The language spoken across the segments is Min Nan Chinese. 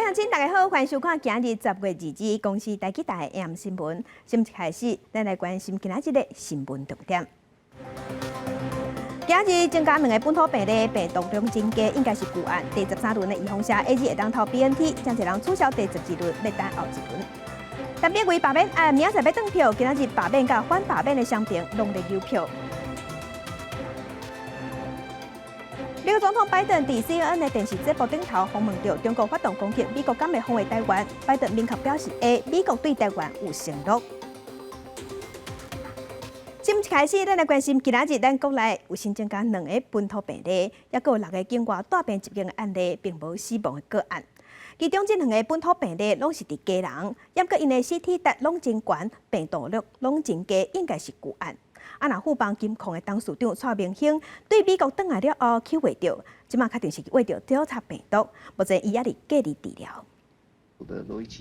鄉親，大家好，歡迎收看今日10月2日公視台語台的 AM 新聞。新聞開始，咱來關心今仔日的新聞重點。今日增加兩个本土病例，病毒量增加，應該是舊案。第十三輪的預防射 AZ 會當投 BNT，誠濟人取消第十二輪，欲等後一輪。特別為罷免案，明仔載欲轉票，今仔日罷免佮反罷免的雙邊攏咧搝票。美國總統拜登佇 CNN 的電視節目頂頭訪問著中國發動攻擊，美國敢會防衛台灣？拜登明確表示，會，美國對台灣有承諾。新聞一開始，咱來關心今仔日咱國內有新增加兩个本土病例，抑閣有六个境外帶病入境的案例，並無死亡的個案。其中這兩个本土病例攏是佇基隆，毋過𪜶的 CT 值攏真懸，病毒量攏真低，應該是舊案。啊，若富邦金控的董事長蔡明興對美國轉來了後去穢著，這馬確定是穢著 Delta 病毒，目前伊猶佇隔離治療。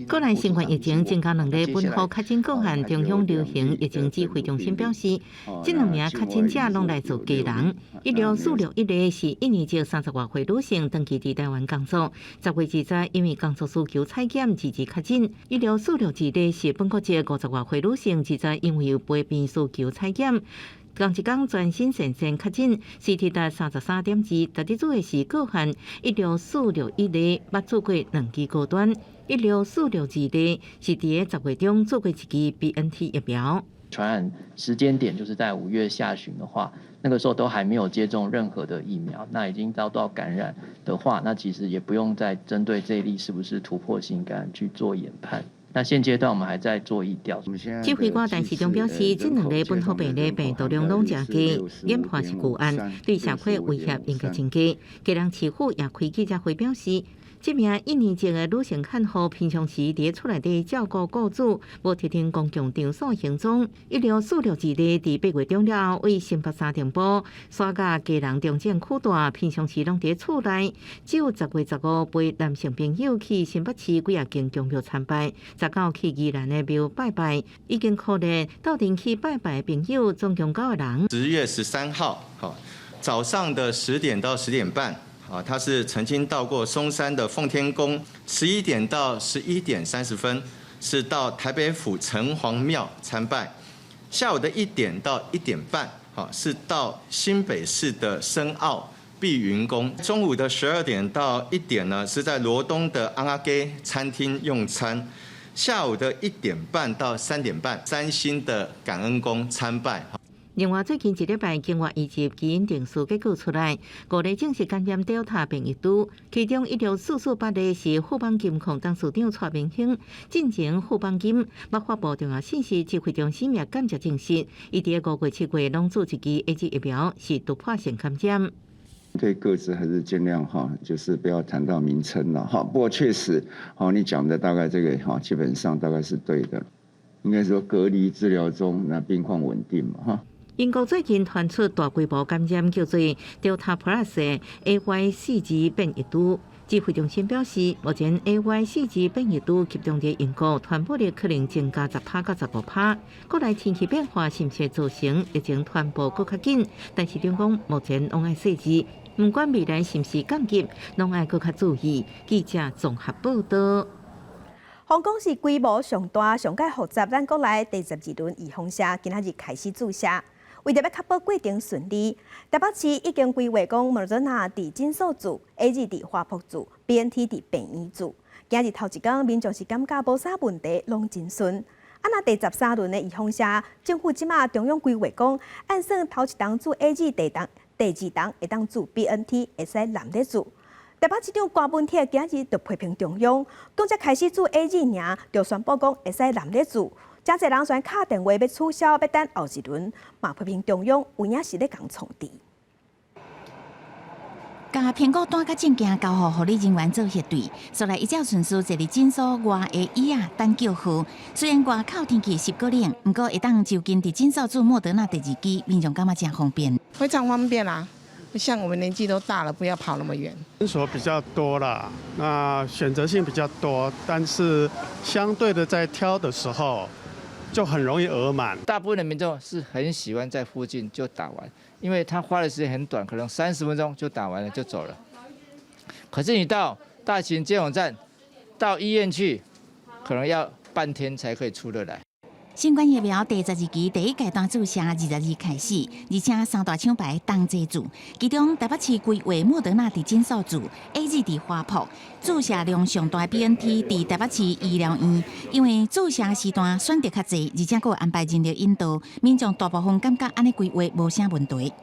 國內新冠疫情增加兩例本土確診個案，中央流行疫情指揮中心表示，這兩名確診者攏來自基隆，16461例是印尼籍30外歲女性，長期佇台灣工作，10月20因為工作需求採檢二二確診。16462例是本國籍50外歲女性，二十因為有陪病需求採檢。仝一工全新線線確診，CT 值33.2，值得注意是個案16461例，捌注過兩劑高端，16462例是佇个10月中注過一劑 BNT 疫苗。傳染時間點就是在5月下旬的話，那個時候都還沒有接種任何的疫苗，那已經遭到感染的話，那其實也不用再針對這例是不是突破性感染去做研判。那現階段我們還在做疫調。指揮官陳時中表示，這兩例本土病例病毒量攏誠低，研判是舊案，對社會威脅應該真低。基隆市府也開記者會表示，這名印尼籍的女性看護平常時佇厝內底照顧雇主，無特定公共場所行蹤。16462例佇8月中了後，為新北三重埔徙佮基隆中正區大，平常時攏佇厝內。只有10月15陪男性朋友去新北市幾仔間宮廟參拜，19去宜蘭的廟拜拜，已經確認鬥陣去拜拜的朋友總共九個人。 10月13號，好，早上的10點到10點半。啊，他是曾經到過松山的奉天宮，11點到11點30分是到台北府城隍廟參拜，下午的1點到1點半，好，是到新北市的深澳碧雲宮，中午的12點到1點呢，是在羅東的尪仔雞餐廳用餐，下午的1點半到3點半，三星的感恩宮參拜。另外，最近一禮拜，境外移入基因定序結果出來，五例證實感染 Delta 變異株，其中16448例是富邦金控董事長蔡明興，進前富邦金捌發布重要信息，指揮中心也感謝證實，伊佇5月、7月攏注一劑 AZ 疫苗，是突破性感染。對個資還是盡量哈，就是不要談到名稱了哈。不過確實，好，你講的大概這個哈，基本上大概是對的。應該說隔離治療中，那病況穩定嘛哈。英國最近傳出大規模感染，叫做 Delta Plus 的 AY.4變異株。指揮中心表示，目前 AY.4變異株集中佇英國，傳播力可能增加10趴到15趴。國內天氣變化是毋是造成疫情傳播閣較緊？但是中講目前攏愛細緻，毋管未來是毋是降級，攏愛閣較注意。記者綜合報道。防講是規模上大、上蓋複雜，咱國內第十二輪預防射今仔日開始注射。為著欲確保過程順利，台北市已經規劃講，莫德納佇診所注，AZ 佇華埠注，BNT 佇病院注。今日頭一工，民眾是感覺無啥問題，攏真順。啊，若第十三輪的預防射，政府這馬中央規劃講，按算頭一筒注 AZ，第二筒會當注 BNT，會使連咧注。台北市長柯文哲今日就批評中央，講才開始注 AZ 爾，就宣布講會使連咧注。誠濟人雖然敲電話欲取消，欲等後一輪，嘛批評中央有影是咧共創治。共評估單佮證件交予護理人員做核對，紲來依照順序坐佇診所外的椅仔等叫號。雖然外口天氣濕閣冷，毋過會當就近佇診所注莫德納第二劑，民眾感覺誠方便。非常方便啊！像我們年紀都大了，不要跑那麼遠。診所比較多啦，那選擇性比較多，但是相對的在挑的時候，就很容易額滿。大部分的民眾是很喜歡在附近就打完，因為他花的時間很短，可能30分鐘就打完了就走了。可是你到大型接種站，到醫院去，可能要半天才可以出得來。新冠疫苗第十二期第一階段注射22日開始，而且三大廠牌同齊注，其中台北市規劃莫德納佇診所注，AZ 佇花博，注射量上大 BNT 佇台北市醫療院，因為注射時段選擇較濟，而且閣有安排人力引導，民眾大部分感覺按呢規劃無啥問題。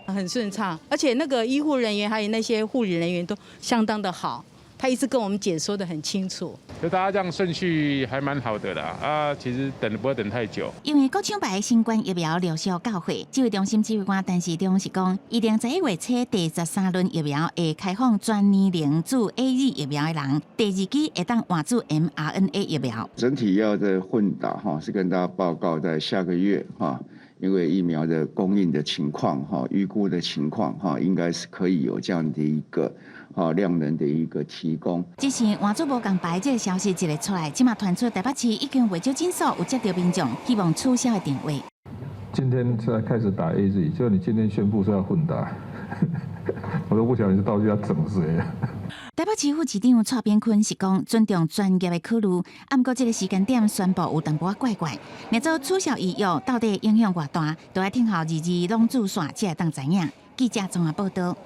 很順暢，而且那個醫護人員還有那些護理人員都相當的好。他一直跟我們解說得很清楚，就大家這樣順序還蠻好的啦。啊，其實等不會等太久。因為國廠牌新冠疫苗陸續到貨，指揮中心指揮官陳時中是講，預定11月初第十三輪疫苗會開放全年齡注 AZ 疫苗的人，第二劑會當換注 mRNA 疫苗。整體要在混打哈，是跟大家報告在下個月哈，因為疫苗的供應的情況哈，預估的情況哈，應該是可以有這樣的一個。量能的一個提供。只是換注無仝牌這個消息一个出來，這馬傳出台北市已經袂少診所有接到民眾希望取消的電話。今天才開始打 AZ，就你今天宣布說要混打，我都不曉得你到底要整誰。台北市副市長蔡炳坤是講尊重專業的考慮，毋過這個時間點宣布有淡薄仔怪怪。若做取消預約到底影響偌大，都愛等候二二攏注煞才會當知影。記者綜合報道。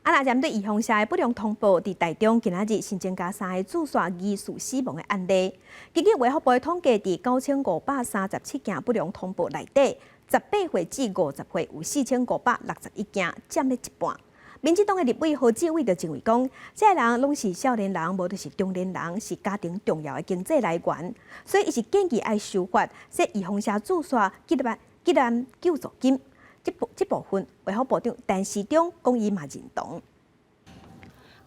啊，若針對預防射的不良通報，佇台中今仔日新增加三个注射疑似死亡的案例。根據衛福部的統計，佇9537件不良通報內底，18歲至50歲有4561件，佔了一半。民進黨的立委何志偉就認為講，這个人攏是少年人，無就是中年人，是家庭重要的經濟來源，所以伊是建議愛修法，設預防射注射急難救助金。這部分，衛福部長陳時中講伊嘛認同。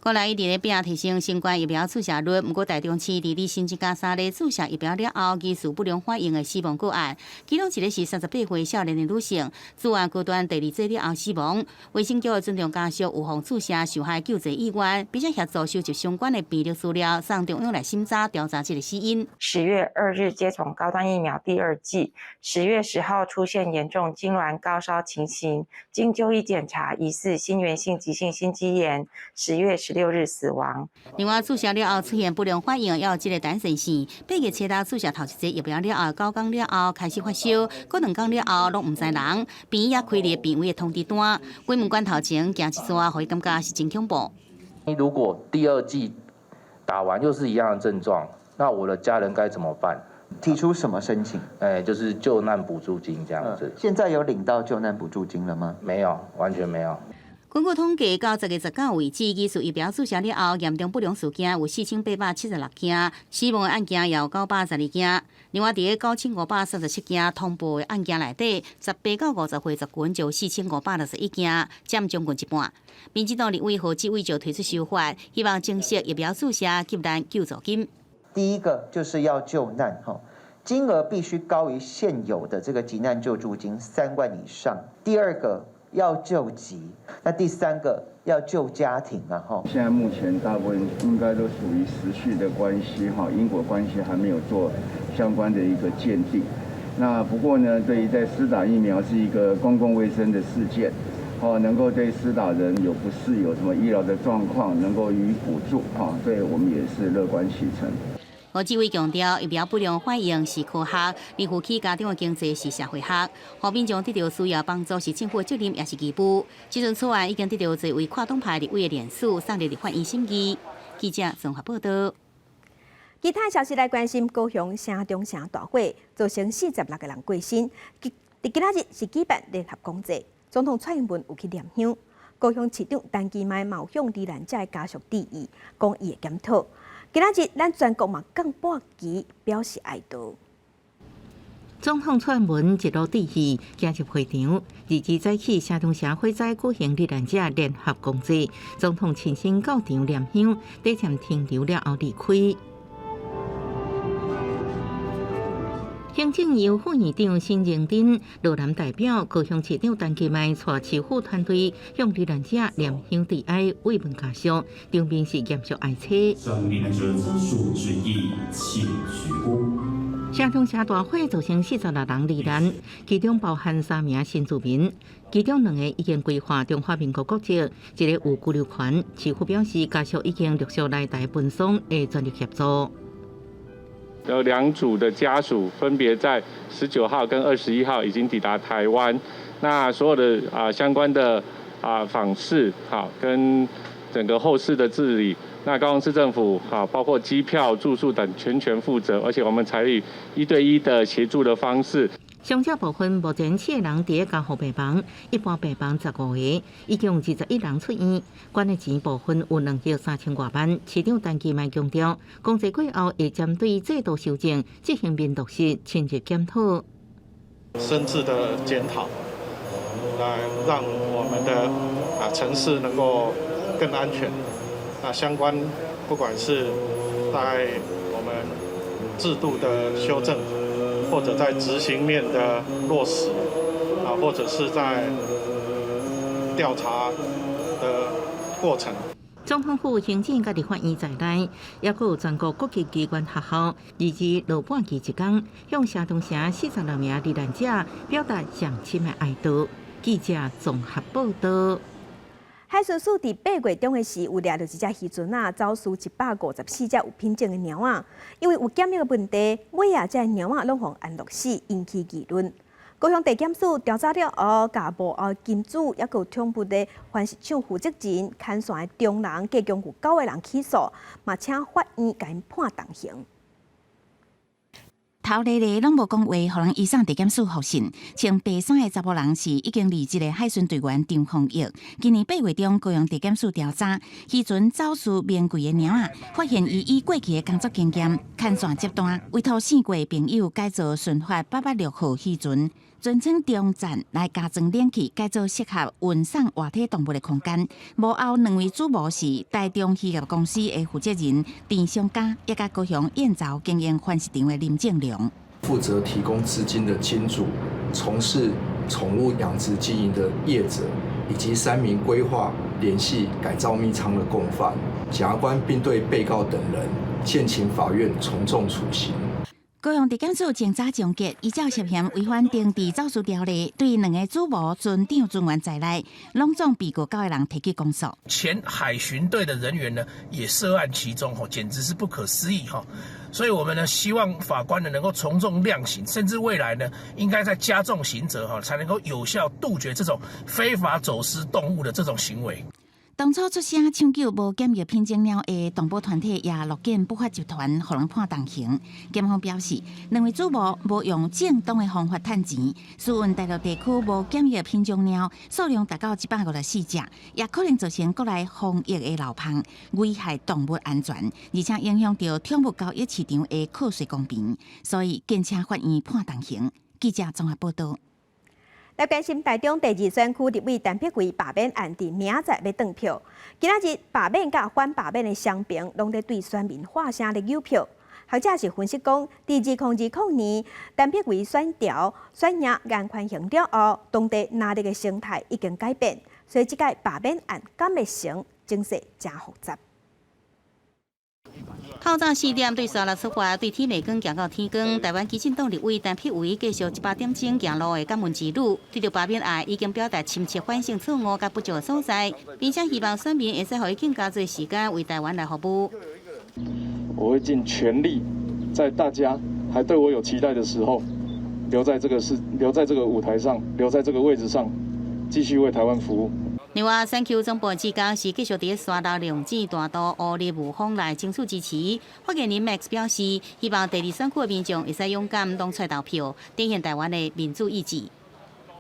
國內一直咧拼提升新冠疫苗注射率，毋過台中市佇咧新增加三例注射疫苗了後，疑似不良反應的死亡個案，其中一个是38歲少年的女性，注完高端第二劑了後死亡。衛生局尊重家屬有予注射受害救濟意願，並且協助收集相關的病歷資料，送中央來審查調查這个死因。10月2日接種高端疫苗第二劑，10月10號出現嚴重痙攣、高燒情形，經就醫檢查疑似心源性急性心肌炎，10月16日死亡。另外，注射了後出現不良反應，猶有這个單身性，8月七日注射頭一劑疫苗了後，9工了後開始發燒，過2工了後攏毋知人，病院也開立病危的通知單。鬼門關頭前行一逝，予伊感覺是真恐怖。如果第二劑打完又是一樣的症狀，那我的家人該怎麼辦？提出什麼申請？哎，就是救難補助金這樣子。現在有領到救難補助金了嗎？沒有，完全沒有。根據統計，到10月19為止，疑似疫苗注射了後，嚴重不良事件有4876件，死亡的案件也有912件。另外，佇9537件通報的案件內底，18到50歲族群就4561件，佔將近一半。民進黨立委何志偉就提出修法，希望增設疫苗注射急難救助金。第一個就是要救難，金額必須高於現有的這個急難救助金3萬以上。第二個要救急，那第三個要救家庭啊！哈，現在目前大部分應該都屬於時序的關係，哈，因果關係還沒有做相關的一個鑑定。那不過呢，對於在施打疫苗是一個公共衛生的事件，哦，能夠對施打人有不適、有什麼醫療的狀況，能夠予以補助，哈，對我們也是樂觀其成。何志偉強調，疫苗不良反應是科學，而負起家長的經濟是社會學。予民眾得著需要幫助是政府的責任，也是義務。這陣草案已經得著濟位跨黨派立委的聯署，送入立法院審議。記者綜合報道。其他消息來關心，高雄城中城大火，造成46個人過身。佇今仔日是舉辦聯合公祭，總統蔡英文有去念香。高雄市長陳其邁嘛向罹難者的家屬致意，講伊會檢討。今仔日咱全國嘛降半旗表示哀悼。總統蔡英文一路致意，行入會場，2日早起城中城火災舉行罹難者聯合公祭，總統親身到場念香，短暫停留了後離開。行政院副院長沈榮津、羅南代表、高雄市長陳其邁帶市府團隊向罹難者念香致哀，慰問家屬，場面是嚴肅哀戚。向罹難者家屬致意，請鞠躬。城中城大火造成46人罹難，其中包含三名新住民，其中兩個已經歸還中華民國國籍，一个有居留權。市府表示，家屬已經陸續來台奔喪，會全力協助。有兩組的家屬分別在19號跟21號已經抵達台灣，那所有的相關的訪視，好跟整個後事的治理，那高雄市政府好包括機票、住宿等全權負責，而且我們採取一對一的協助的方式。傷者部分目前七個人佇加護病房，一般病房15個，已經有21人出院。捐的錢部分有2億3千外萬。市長陳其邁強調，公祭過後會針對制度修正，執行面落實，深入檢討。深摯的檢討，來讓我們的城市能夠更安全。那相關不管是在我們制度的修正，或者在執行面的落實，或者是在調查的過程。總統府行政佮立法院在內，抑閣有全國各級機關學校，二至落半旗一工，向城中城46名罹難者表達上深的哀悼。記者綜合報道。海巡署佇8月中的時，有掠著一隻漁船仔，走私154隻有品種的貓仔，因為有檢疫的問題，尾仔這貓仔攏予安樂死，引起議論。高雄地檢署調查了後，共幕後金主抑閣有寵物的繁殖場負責人、牽線的中人，計共有九個人起訴，嘛請法院共𪜶判重刑。頭咧咧攏無講話，予人移送地檢署覆訊。穿白衫的查埔人是已經離職的海巡隊員張宏毅。今年8月中，高雄地檢署調查，漁船走私名貴的貓仔，發現伊以過去的工作經驗，牽線接單，委託姓郭朋友改造順發886號漁船，船艙中層來加裝冷氣，改造適合運送活體動物的空間。幕後兩位主謀是台中漁業公司的負責人陳松嘉，以及高雄燕巢經營繁殖場的林正良。負責提供資金的金主，從事寵物養殖經營的業者，以及三名規劃聯繫改造密倉的共犯，檢察官並對被告等人建請法院從重處刑。高雄地檢署偵查終結，依照涉嫌違反懲治走私條例，對兩个主謀、船長、船員在內，攏總被告九个人提起公訴。前海巡隊的人員呢，也涉案其中，吼，簡直是不可思議，哈。所以，我們呢希望法官呢能夠從重量刑，甚至未來呢應該再加重刑責，哈，才能夠有效杜絕這種非法走私動物的這種行為。當初出聲搶救無檢疫品種貓的動保團體也樂見不法集團予人判重刑。檢方表示，兩位主謀無用正當的方法趁錢，私運大陸地區無檢疫品種貓數量達到154隻，也可能造成國內防疫的漏縫，危害動物安全，而且影響著寵物交易市場的課稅公平，所以建請法院判重刑。記者綜合報道。來關心台中第二選區立委陳柏惟罷免案，佇明仔載欲斷票。今仔日罷免佮反罷免的雙邊，攏佇對選民喊聲咧誘票。學者是分析講，佇2020年陳柏惟選調選贏顏寬恆了後，當地藍綠的生態已經改變，所以這屆罷免案敢會成，情勢誠複雜。透早4點對沙鹿出發，對天未光行到天光。台灣基進黨立委陳柏惟繼續100點鐘行路的感恩之旅，對著罷免案已經表達深切反省錯誤佮不足的所在，並且希望選民會使予伊更加濟時間為台灣來服務。我會盡全力，在大家還對我有期待的時候，留在這個是留在這個舞台上，留在這個位置上，繼續為台灣服務。另外，選區總部志工是繼續佇沙鹿龍井大道烏日霧峰來爭取支持。發言人 Max 表示，希望第二選區的民眾會使勇敢攏出來投票，展現台灣的民主意志。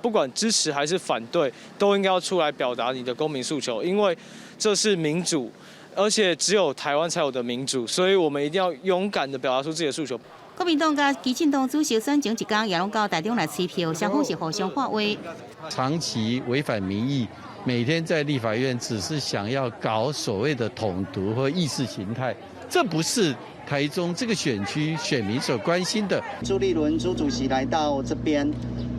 不管支持還是反對，都應該要出來表達你的公民訴求，因為這是民主，而且只有台灣才有的民主，所以我們一定要勇敢的表達出自己的訴求。國民黨佮基進黨主席選前一工也攏到台中來催票，雙方是互相喊話。長期違反民意，每天在立法院只是想要搞所謂的統獨或意識形態，這不是台中這個選區選民所關心的。朱立倫朱主席來到這邊，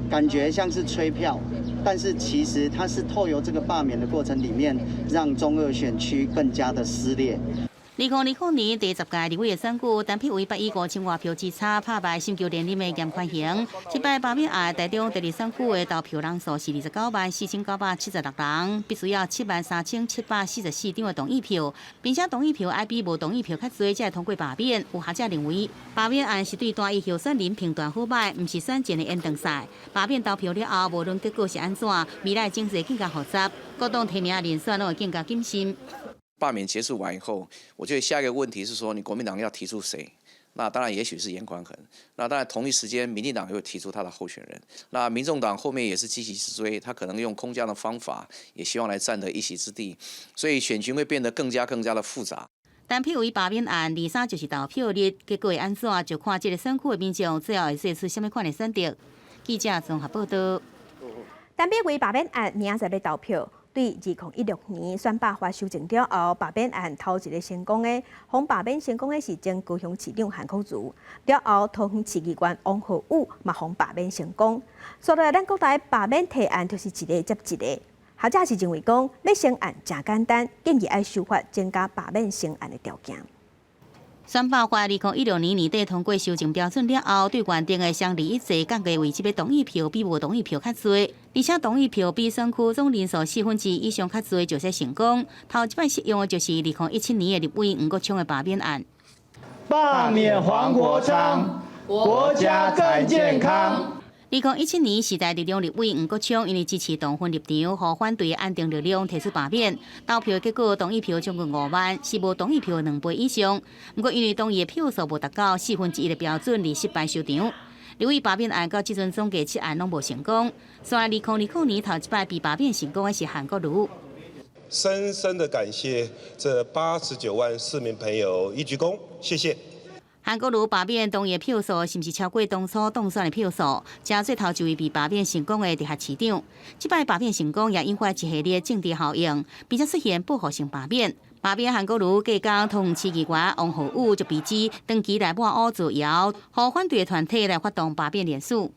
感覺像是催票，但是其實他是透由這個罷免的過程裡面，讓中二選區更加的撕裂。2020年第10屆立委的選舉，陳柏惟捌以5000外票之差拍敗尋求連任的嚴寬恒。這擺罷免案，台中第二選區的投票人數是29萬4976人，必須要73,744張的同意票，並且同意票愛比無同意票較濟，才會通過罷免。有學者認為，罷免案是對單一候選人評斷好䆀，毋是選戰的延長賽。罷免投票了後，無論結果是按怎，未來情勢更加複雜，各黨提名人選攏會更加謹慎。罷免結束完以後，我覺得下一個問題是說，你國民黨要提出誰？那當然也許是顏寬恆。那當然同一時間，民進黨也會提出他的候選人。那民眾黨後面也是急起直追，他可能用空降的方法，也希望來佔得一席之地。所以選情會變得更加更加的複雜。陳柏惟罷免案，二三就是投票日，結果會按怎，就看這個選區的民眾最後會做出啥物款的選擇。記者綜合報道。陳柏惟罷免案明仔載欲投票。對2016年選罷法修正了後，罷免案頭一個成功的，予罷免成功的是前高雄市長韓國瑜。了後，桃園市議員王浩宇嘛予罷免成功。所以咱國內罷免提案就是一个接一个。學者是認為講，欲成案誠簡單，建議愛修法增加罷免成案的條件。選罷法2016年年底通過修正標準了後，對原定的雙二一制降低為這個同意票比無同意票較濟，而且同意票比選區總人數1/4以上較濟就算成功。頭一擺適用的就是2017年的立委黃國昌的罷免案。罷免黃國昌，國家更健康。2017年，時代力量立委黃國昌因為支持同婚立場，予反對安定力量提出罷免。投票結果，同意票將近5萬，是無同意票2倍以上。毋過因為同意的票數無達到1/4的標準，而失敗收場。立委罷免案到這陣總計七案攏無成功。煞來2020年頭一擺被罷免成功的是韓國瑜。深深的感謝這89萬市民朋友一鞠躬，謝謝。韓國瑜罷免同意票數，是毋是超過當初當選的票數？成做頭一位被罷免成功的直轄市長。這擺罷免成功，也引發一系列政治效應，並且出現報復性罷免。罷免韓國瑜隔工，桃園市議員王浩宇就被指長期來抹烏造謠，予反對的團體來發動罷免連署。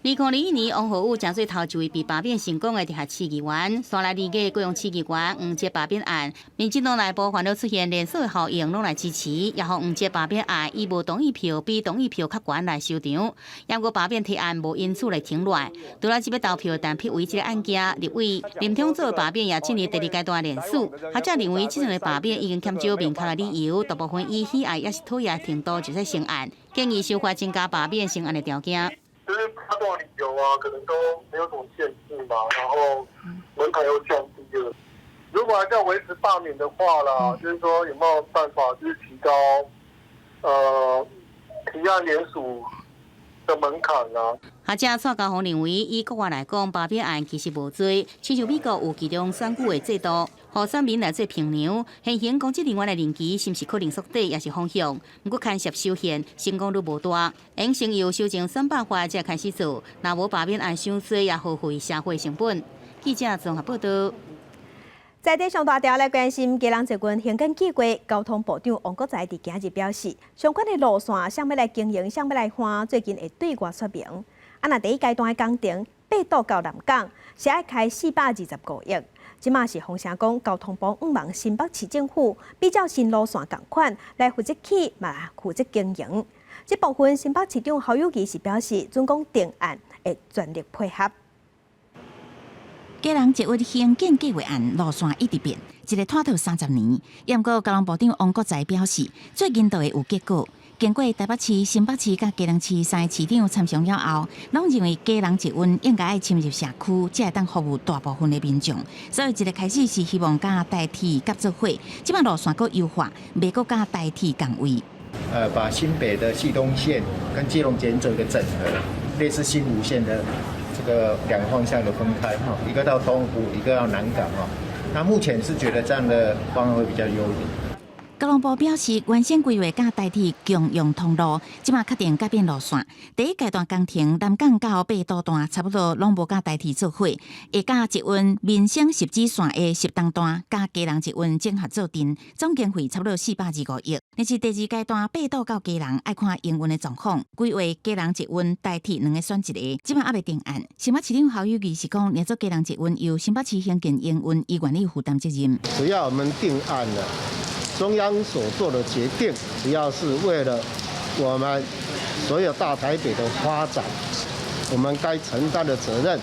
2021年，王浩宇成做頭一位被罷免成功的直轄市議員。煞來2月，高雄市議員黃捷罷免案，民進黨內部煩惱出現連鎖效應，攏來支持，也予黃捷罷免案以無同意票比同意票較懸來收場。猶閣罷免提案無因此來停落來。除了這欲投票，陳柏惟這个案件，立委林昶佐罷免也進入第二階段連署。學者認為，這種的罷免已經欠少明確的理由，大部分以喜愛抑是討厭程度就算成案，建議修法增加罷免成案的條件。就是他多理由啊，可能都沒有什麼限制嘛，然後門檻又降低了。如果還是要維持罷免的話啦，就是說有沒有辦法就是提高，提案聯署的門檻啊？學者蔡家鴻認為，以國外來講，罷免案其實無濟，親像美國有期中選舉的制度，予選民來做評量，現行公職人員的任期是毋是可能縮短，也是方向。毋過牽涉修憲，成功率無大，應先由修正選罷法才開始做，若無罷免案傷濟，也耗費社會成本。記者綜合報道。在地上大條來關心，基隆捷運興建計畫，交通部長王國材佇今日表示，相關的路線，啥欲來經營，啥欲來換，最近會對外說明。啊，若第一階段的工程，八堵到南港是愛開425億，這馬是風聲講，交通部向望新北市政府比照新路線仝款來負責起，嘛負責經營。這部分新北市長侯友宜是表示，準講定案會全力配合。基隆捷運興建計畫案路線一直變，一个拖到30年。毋過交通部長王國材表示，最近就會有結果。經過台北市、新北市佮基隆市三个市長參詳了後，攏認為基隆捷運應該愛深入社區，才會當服務大部分的民眾。所以一个開始是希望佮台鐵合作伙，這擺路線閣優化，袂閣佮台鐵仝位。把新北的汐東線跟基隆捷運做一個整合，類似新蘆線的這個兩個方向的分開，哈，一個到東湖，一個到南港，哈。那目前是覺得這樣的方案會比較優一點。交通部表示，原先規劃佮台鐵共用通路，這馬確定改變路線。第一階段工程，南港到八堵段差不多攏無佮台鐵做伙，會佮捷運民生汐止線的汐東段佮基隆捷運整合做陣，總經費差不多425億。但是第二階段八堵到基隆，愛看營運的狀況，規劃基隆捷運台鐵兩个選一个，這擺猶未定案。新北市長侯友宜是講，若做基隆捷運由新北市興建營運，伊願意負擔責任。只要我們定案了，中央所做的決定，只要是為了我們所有大台北的發展，我們該承擔的責任，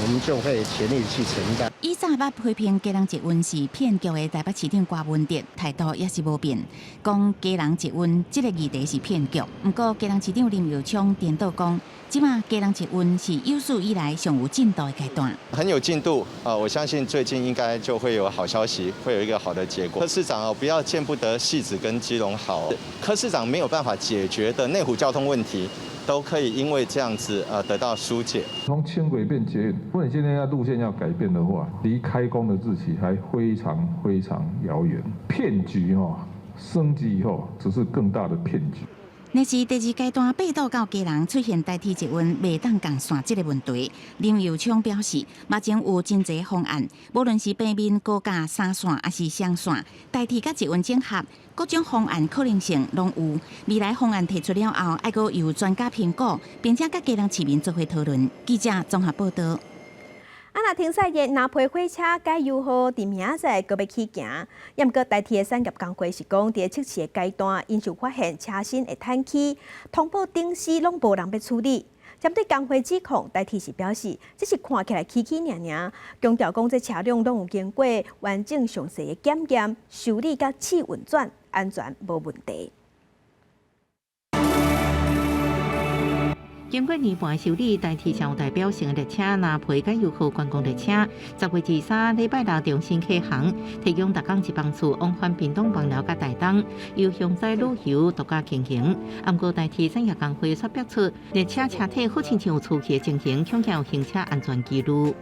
我們就會全力去承擔。以早捌批評基隆捷運是騙局的台北市長柯文哲態度也是無變，講基隆捷運這個議題是騙局。毋過基隆市長林右昌顛倒講，這馬基隆捷運是有史以來上有進度的階段。很有進度啊！我相信最近應該就會有好消息，會有一個好的結果。柯市長哦，不要見不得汐止跟基隆好。柯市長沒有辦法解決的內湖交通問題，都可以因為這樣子得到疏解。從輕軌變捷運，如果你今天要路線要改變的話，離開工的日期還非常非常遙遠。騙局哈升級以後，只是更大的騙局。若是第二階段八堵到基隆出現台鐵捷運袂當仝線這个問題，林右昌表示，目前有真濟方案，無論是平面高架三線抑是雙線，台鐵佮捷運整合，各種方案可能性攏有。未來方案提出了後，愛閣由專家評估，並且佮基隆市民做伙討論。記者綜合報道。啊，若停駛的藍皮火車改油號，佇明仔載閣欲起行。毋過台鐵的產業工會是講，佇測試的階段，𪜶就發現車身會彈起，通報頂死攏無人欲處理。針對工會指控，台鐵是表示，這是看起來起起爾爾，強調講這車輛攏有經過完整詳細的檢驗、修理佮試運轉，安全無問題。經過年半修理，台鐵上有代表性的列車藍皮改油號觀光列車，10月23禮拜六重新啟航，提供逐工一班次往返屏東枋寮佮台東，由雄災旅遊獨家經營。毋過台鐵產業工會卻表出，列車車體好親像有出去的情形，恐驚有行車安全疑慮。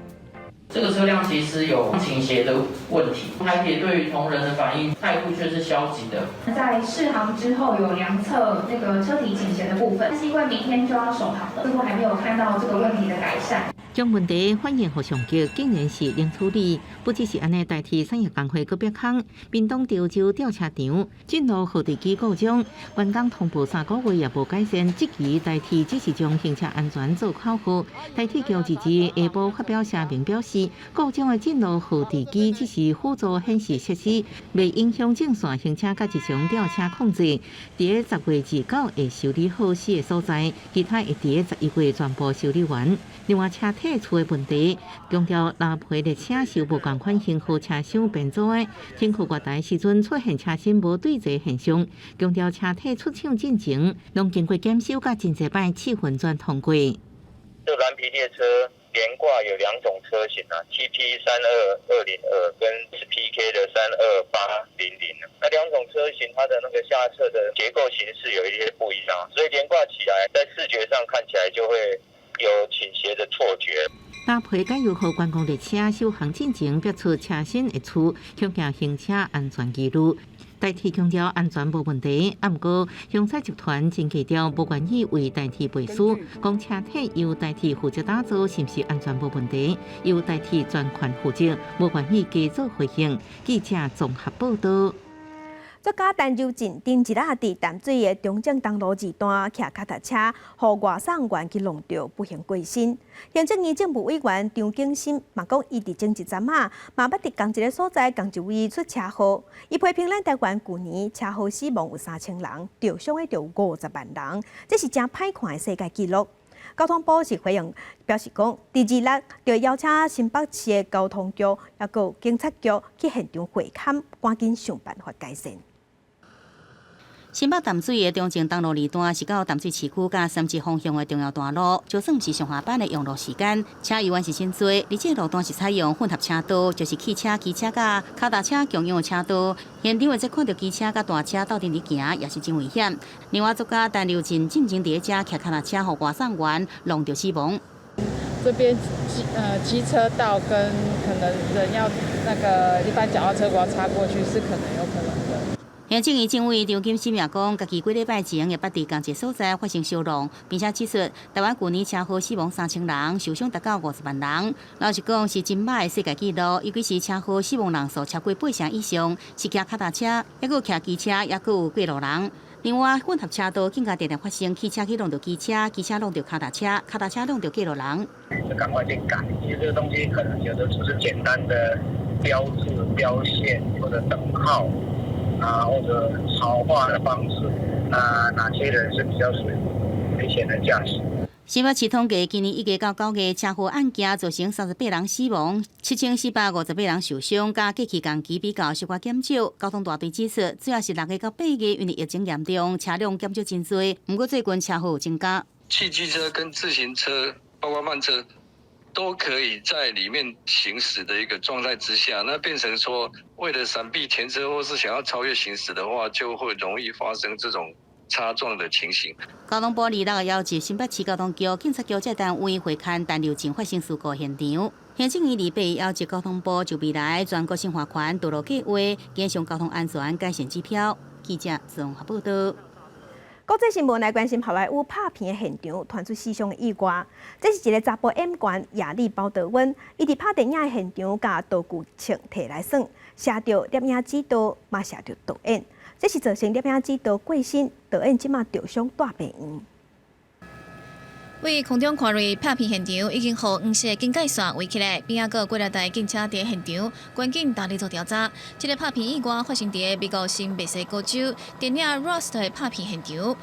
這個車輛其實有傾斜的問題，台鐵對於同仁的反應態度卻是消極的。在試航之後有量測那個車體傾斜的部分，但是因為明天就要首航了，似乎還沒有看到這個問題的改善。將問題反映予上級，竟然是冷處理，不只是按呢，台鐵產業工會閣逼空，屏東潮州吊車場進路號誌機故障，員工通報3個月也無改善，質疑台鐵只是將行車安全做口號。台鐵局佇下晡發表聲明表示，故障的進路號誌機只是輔助顯示設施，袂影響正線行車佮日常吊車控制。佇10月29會修理好四个所在，其他會佇11月全部修理完。另外，車體出的問題，強調藍皮列車是無仝款型號車廂編組的，停靠月台時陣出現車身無對齊現象，強調車體出廠進前，攏經過檢修佮真濟擺試運轉通過。這藍皮列車連掛有兩種車型啊，TP 32202跟 PK 的32800，那兩種車型它的那個下側的結構形式有一些不一樣，所以連掛起來在視覺上看起來就會有傾斜的錯覺。搭配改油號觀光列車首航進前，逼出車身會出，恐驚行車安全疑慮。台鐵強調安全無問題，毋過雄彩集團真低調，無願意為台鐵背書，講車體由台鐵負責打造，是毋是安全無問題？由台鐵專權負責，無願意加做回應。記者綜合報道。作家陳柔縉頂一日佇淡水的中正東路二段騎跤踏車，予外送員去挵著，不幸過身。行政院政務委員張景森嘛講，伊佇前一陣仔嘛捌佇仝一个所在，仝一位出車禍。伊批評咱台灣舊年車禍死亡有3000人，著傷的就有50萬人，這是誠歹看的世界紀錄。交通部是回應表示講，佇二六就邀請新北市的交通局抑閣警察局去現場會勘，趕緊想辦法改善。新北淡水的中正東路二段是到淡水市區佮三芝方向的重要大路，就算毋是上下班的用路時間，車猶原是真濟。而這個路段是採用混合車道，就是汽車、機車佮跤踏車共用的車道。現場會使看著機車佮大車鬥陣佇行，也是真危險。另外，作家陳柔縉進前佇咧遮騎跤踏車，予外送員挵著死亡。這邊機車道跟可能人要那個一般腳踏車，我要插過去是可能有可能的。行政院政委張錦審也講，家己幾禮拜前會捌佇仝一所在發生燒撞，並且指出台灣舊年車禍死亡3000人，受傷達到50萬人。老實講是真歹的世界紀錄，尤其是車禍死亡人數超過八成以上，是騎跤踏車，抑閣有騎機車，抑閣有過路人。另外，混合車道更加定定發生汽車去挵著機車，機車挵著跤踏車，跤踏車挵著過路人。就趕快去改，因為這個東西可能有的只是簡單的標誌、標線或者燈號啊，或者潮化的方式，那哪些人是比較屬於危險的駕駛？新北市統計，今年1月到9月車禍案件造成38人死亡，7458人受傷，佮過去同期比較小可減少。交通大隊指出，主要是6月到8月，因為疫情嚴重，車輛減少真濟。毋過最近車禍有增加。汽機車跟自行車，包括慢車，都可以在裡面行駛的一個狀態之下，那變成說，為了閃避前車或是想要超越行駛的話，就會容易發生這種擦撞的情形。交通部26日邀集新北市交通局、警察局這單位會勘陳流前發生事故現場。行政院2八邀集交通部就未來全國新劃權道路計劃，加強交通安全改善指標。記者綜合報道。國際新聞來關心好萊塢拍片的現場，傳出死傷的意外。這是一个查埔演員亞歷鮑德溫，伊佇拍電影的現場，共道具槍提來耍，射著攝影指導，嘛射著導演。這是造成攝影指導過身，導演這馬著傷蹛病院。佇空中看落拍片現場，已經予黃色警戒線圍起來，邊仔閣有幾若台警車佇現場，趕緊投入做調查。這个拍片意外發生佇美國新墨西哥州電影《Rust》的拍片現場。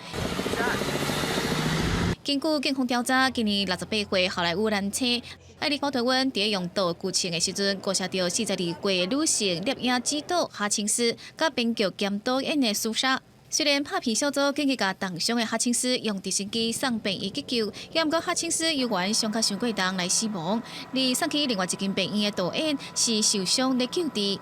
根據警方調查，今年68歲好萊塢男星艾利·鮑德溫佇用道具槍的時陣，誤射著42歲女性攝影指導哈青斯，佮編劇兼導演的蘇莎。雖然拍片小組緊急共重傷的哈青斯用直升機送病院急救，也毋過哈青斯猶原傷較傷過重來死亡。而送去另外一間病院的導演是受傷咧救治。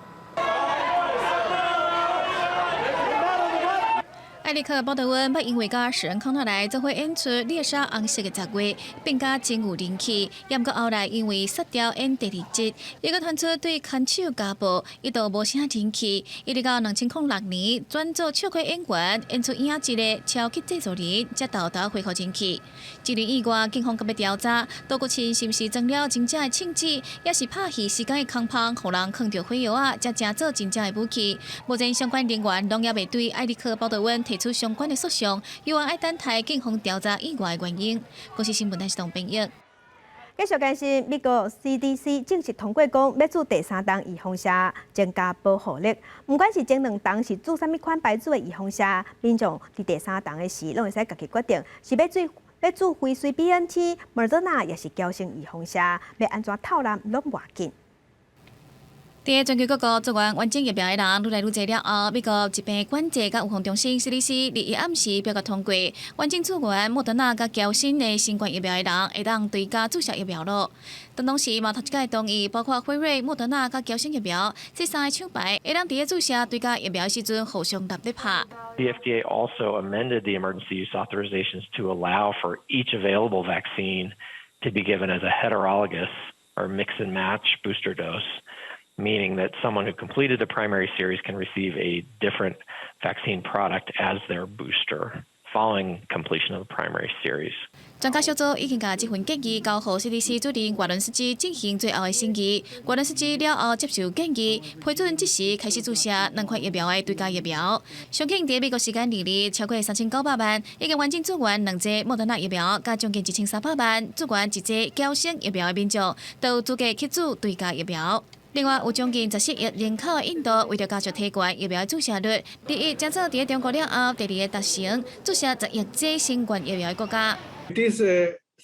艾利克·鮑德溫捌因為佮史恩康納萊做伙演出《獵殺紅色的十月》，變甲真有人氣。也毋過後來因為殺掉演第二集，伊閣傳出對牽手家暴，一度無啥人氣。一直到2006年轉做笑果演員，演出影集的超級製作人，才沓沓恢復人氣。這輪意外，警方閣欲調查，道具槍是毋是裝了真正的槍子，抑是拍戲時間的空芳，予人囥著火藥仔，才成做真正的武器。目前相關人員攏猶未對艾利克·鮑德溫提出相關的訴訟，猶原愛等待警方調查意外的原因。公視新聞台是董編譯。繼續關心，美國 CDC 正式通過講，欲注第三針預防射，增加保護力。毋管是前兩針是注啥物款牌子的預防射，民眾佇第三針的時，攏會使家己決定是欲注欲注輝瑞 BNT、莫德納，抑是嬌生預防射，欲按怎透納攏無要緊。佇全球各國做完完整疫苗的人愈來愈濟了後，美國疾病管制佮預防中心 CDC 日一暗時表決通過，完整注完莫德納佮嬌生的新冠疫苗的人，會當追加注射疫苗囉。但同時嘛，頭一擺同意，包括輝瑞、莫德納佮嬌生疫苗這三个廠牌，會當佇咧注射追加疫苗的時陣互相擸咧拍。 The FDA also amended the emergency use authorizations to allow for each available vaccine to be given as a heterologous or mix and match booster dose. Meaning that someone who completed the primary series can receive a different vaccine product as their booster following completion of the primary series. 專家小組已經共這份建議交予 CDC 主任華倫斯基進行最後的審議。華倫斯基了後接受建議，批准即時開始注射兩款疫苗的追加疫苗。上緊佇美國時間2日，超過3900萬已經完整注完兩劑莫德納疫苗，佮將近1300萬注完一劑嬌生疫苗的民眾，都有資格去注追加疫苗。另外，有將近14億人口的印度，為著加速提懸疫苗的注射率，第一將做佇咧中國了後，第二个達成注射10億劑新冠疫苗的國家。 It is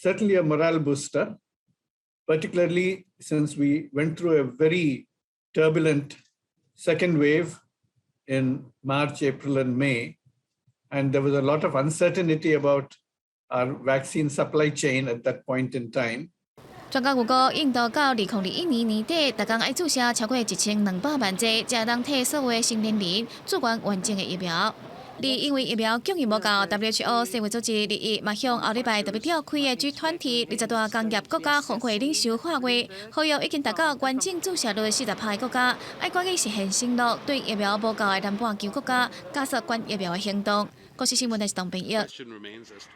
certainly a morale booster, particularly since we went through a very turbulent second wave in March, April, and May, and there was a lot of uncertainty about our vaccine supply chain at that point in time. 專家預估，印度到2021年年底，逐工愛注射超過1200萬劑，才會當替所有的成年人注完完整的疫苗。而因為疫苗供應無夠，WHO 世衛組織21嘛向後禮拜特別召開的 G20 20大工業國家峰會領袖喊話，呼籲已經達到完整注射率40%的國家，愛趕緊實現承諾，對疫苗無夠的南半球國家加速捐疫苗的行動。國視新聞台是董編譯。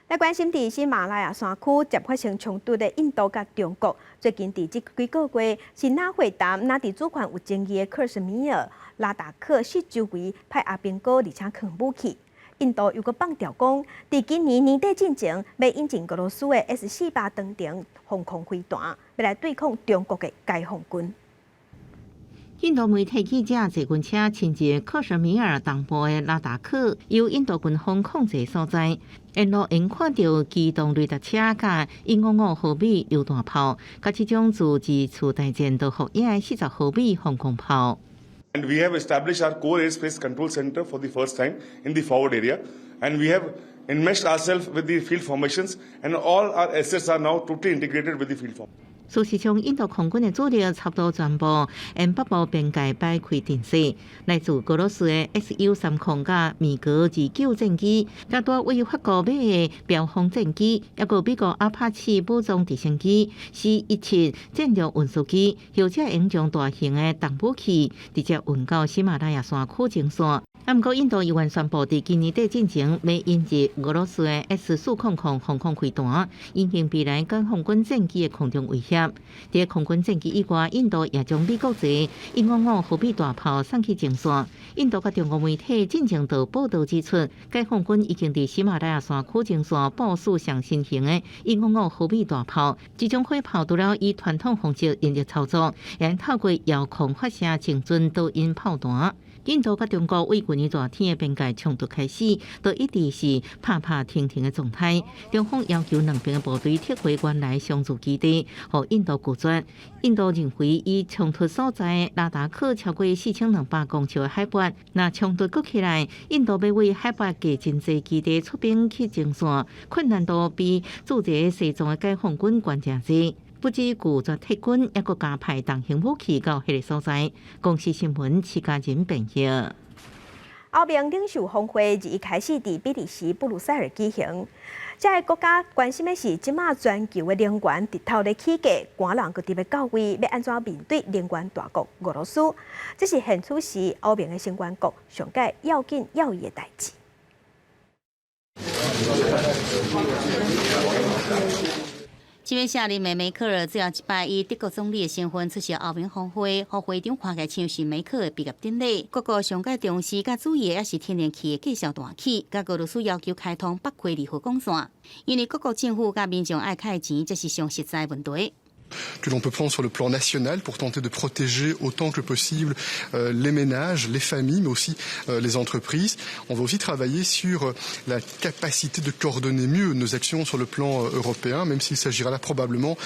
來關心佇喜馬拉雅山區捷發生衝突的印度佮中國，最近佇這幾個月是若會談，若佇主權有爭議的克什米爾、拉達克四周圍派阿兵哥，而且囥武器。印度又閣放調講，佇今年年底進前，欲引進俄羅斯的 S-400長程防空飛彈，欲來對抗中國的解放軍。印度媒體記者坐軍車親入克什米爾東部的拉達克，由印度軍方控制所在，沿路會看著機動雷達車佮155毫米榴彈炮，佮這種自二次大戰都服役的40毫米防空炮。 And we have established our core airspace control center for the first time in the forward area, and we have enmeshed ourselves with the field formations, and all our assets are now totally integrated with the field form. 事實上，印度空軍的主力差不多全部沿北部邊界擺開陣勢，來自俄羅斯的 Su-30佮米格29戰機，佮多位法國買的飆風戰機，抑閣美國阿帕奇武裝直升機、C-17戰略運輸機，或者會將大型的重武器直接運到喜馬拉雅山區前線。啊，毋過印度猶原宣布，佇今年底進前欲引入俄羅斯的 S-400防空飛彈，因應未來解放軍戰機的空中威脅。佇空軍戰機以外，印度也將美國製155毫米大炮送去前線。印度佮中國媒體進前就報道指出，解放軍已經佇喜馬拉雅山區前線部署上新型的155毫米大炮。這種火炮除了以傳統方式人力操作，會透過遙控發射精準導引炮彈。印度佮中國為舊年熱天的邊界衝突開始，都一直是拍拍停停的狀態。中方要求兩邊的部隊撤回原來常駐基地，予印度拒絕。印度認為，以衝突所在拉達克超過4200公尺的海拔，若衝突閣起來，印度欲為海拔低真濟基地出兵去前線，困難度比駐佇西藏的解放軍懸誠濟。不止拒絕撤軍，抑閣加派重型武器到彼个所在。公視新聞，徐家仁編譯。歐盟領袖峰會21開始佇比利時布魯塞爾舉行。這个國家關心的是，這馬全球的能源直頭咧起價，寒人閣特別到位，欲按怎面對能源大國俄羅斯？這是現此時歐盟的成員國上蓋要緊要義的代誌。這位卸任的梅克爾最後一擺以德國總理的身份出席歐盟峰會，予會場看起來像是梅克爾畢業典禮。各國上蓋重視佮注意的，抑是天然氣的價數大起，佮俄羅斯要求開通北溪二號管線，因為各國政府佮民眾愛開錢，這是上實在問題。 Que l'on peut prendre sur le plan national pour tenter de protéger autant que possible les ménages, les familles, mais aussi les entreprises. On va aussi travailler sur la capacité de coordonner mieux nos actions sur le plan européen, même s'il s'agira là probablement.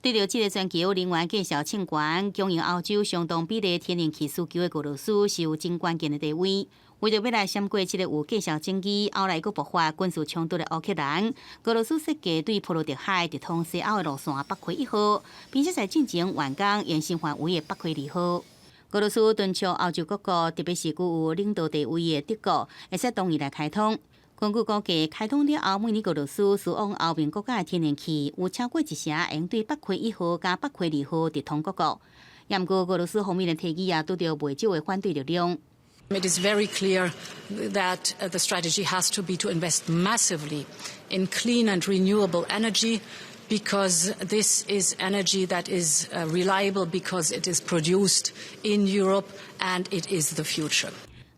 對著這个全球能源價數衝懸，供應歐洲相當比例天然氣需求的俄羅斯是有真關鍵的地位。為著欲來閃過這个有價數爭議，後來閣爆發軍事衝突的烏克蘭，俄羅斯設計對波羅的海直通西歐的路線北溪一號，並且在進前完工延伸範圍的北溪二號。俄羅斯敦促歐洲各國，特別是具有領導地位的德國，會使同意來開通。根據估計，開通了後，每年俄羅斯輸往歐盟國家的天然氣有超過一成，會對北溪一號佮北溪二號直通各國。毋過，俄羅斯方面的提議也拄著袂少的反對力量。 It is very clear that the strategy has to be to invest massively in clean and renewable energy because this is energy that is reliable because it is produced in Europe and it is the future.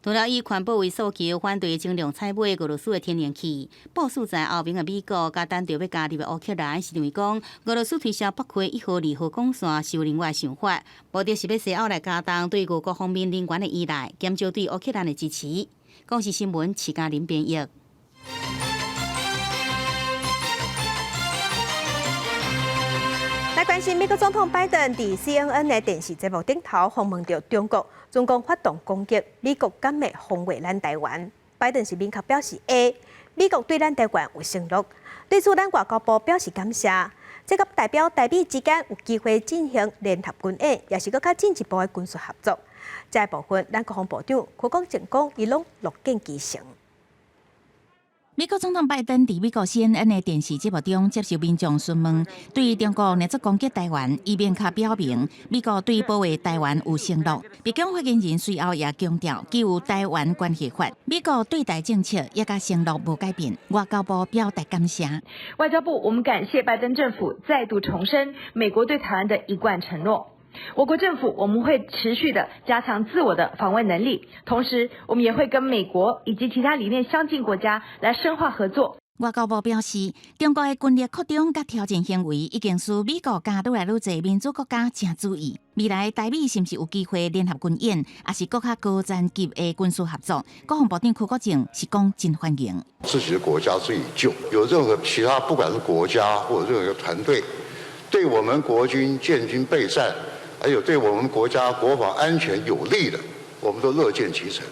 除了以環保為訴求反對增量採買俄羅斯的天然氣，部署在歐盟的美國佮等著欲加入的烏克蘭，是認為講俄羅斯推銷北溪一號、二號管線是有另外想法，目的是欲西歐來加重對俄國方面能源的依賴，減少對烏克蘭的支持。公視新聞，徐嘉玲編譯。來關心美國總統拜登佇 CNN 的電視節目頂頭訪問著中國，中共發動攻擊，美國敢會防衛咱台灣？拜登是明確表示會，美國對咱台灣有承諾，對此咱外交部表示感謝。這個代表台美之間有機會進行聯合軍演，也是閣較進一步的軍事合作。這個部分，咱國防部長柯國正講，伊攏樂見其成。美國總統拜登佇美國 CNN 的電視節目中接受民眾詢問，對中國連續攻擊台灣，伊明確表明美國對保衛台灣有承諾。白宮發言人隨後也強調，基於台灣關係法，美國對台政策也佮承諾無改變。外交部表達感謝。外交部，我們感謝拜登政府再度重申美國對台灣的一貫承諾。我國政府，我們會持續的加強自我的防衛能力，同時我們也會跟美國以及其他理念相近國家來深化合作。外交部表示，中國的軍力擴張佮挑戰行為已經使美國佮愈來愈濟民主國家誠注意。未來台美是毋是有機會聯合軍演，抑是閣較高層級的軍事合作？國防部長柯國正是講真歡迎。自己的國家自己救，有任何其他不管是國家或者任何一個團隊，對我們國軍建軍備戰，還有對我們國家國防安全有利的，我們都樂見其成。